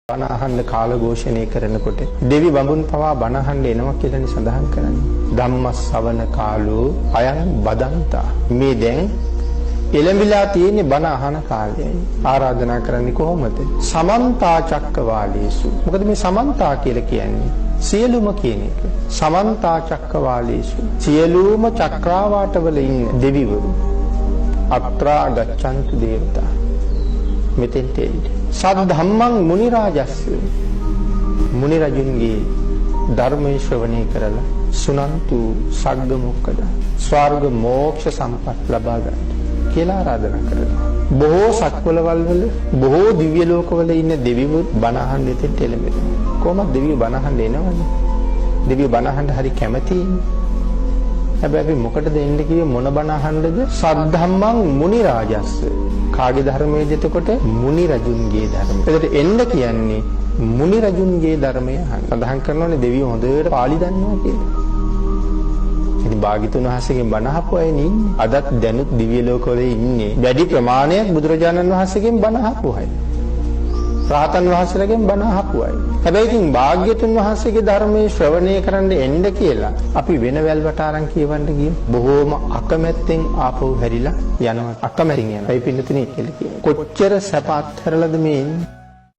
බණ අහන්න කාල ඝෝෂණය කරනකොට දෙවි බඹුන් පවා බණ අහන්න එනවා කියලානේ සඳහන් කරන්නේ. ධම්මස්සවන කාලෝ අයං බදන්තා. මේ දැන් එළඹිලා තියෙන්නේ බණ අහන කාලයයි. ආරාධනා කරන්නේ කොහොමද? සමන්තා චක්කවාලේසු. මොකද මේ සමන්තා කියලා කියන්නේ සියලුම කියන එක. සමන්තා චක්කවාලේසු. සියලුම චක්‍රාවාටවල ඉන්න දෙවිවරු. අත්‍රා ගච්ඡන්තු දේවතා. මෙතෙන්ට එන්න. සද්ධම්මං මුනි රාජස්ස. මුනි රජුන්ගේ ධර්මයේ ශ්‍රවණය කරලා සුනන්තු සග්ග මොක්කද ස්වර්ග මෝක්ෂ සම්පත් ලබා ගන්න කියලා ආරාධනා කරනවා. බොහෝ සක්වලවල් වල බොහෝ දිව්‍ය ලෝකවල ඉන්න දෙවිවරු බණ අහන්න එතෙන්ට එළඹෙනවා. කොහොමද දෙවියෝ බණ අහන්න එනවනේ? දෙවියෝ බණ අහන්න හරි කැමතියිනේ. හැබැයි අපි මොකටද එන්න කිව්වේ, මොන බණ අහන්නද? සද්ධම්මං මුනි රාජස්ස. කාගේ ධර්මයේද එතකොට? මුනි රජුන්ගේ ධර්මය. එතකොට එන්න කියන්නේ මුනි රජුන්ගේ ධර්මය අහන්න. සඳහන් කරනවානේ දෙවියෝ හොඳට පාලි දන්නවා කියලා. ඉතින් භාග්‍යතුන් වහන්සේගෙන් බණ අහපු අය නේ ඉන්නේ. අදත් දැනුත් දිව්‍ය ලෝකවල ඉන්නේ වැඩි ප්‍රමාණයක් බුදුරජාණන් වහන්සේගෙන් බණ අහපු අය. රහතන් වහන්සේලාගෙන් බණ අහපු අය. හැබැයි ඉතින් භාග්‍යතුන් වහන්සේගේ ධර්මයේ ශ්‍රවණය කරන්න එන්න කියලා අපි වෙන වැල් වටාරම් කියවන්න ගියොත් බොහෝම අකමැත්තෙන් ආපහු හැරිලා යනවා. අකමැතින් යනවා. ඒ පින්නතුනේ කියලා කියනවා. කොච්චර සැප අත්හැරලාද මේ එන්නේ?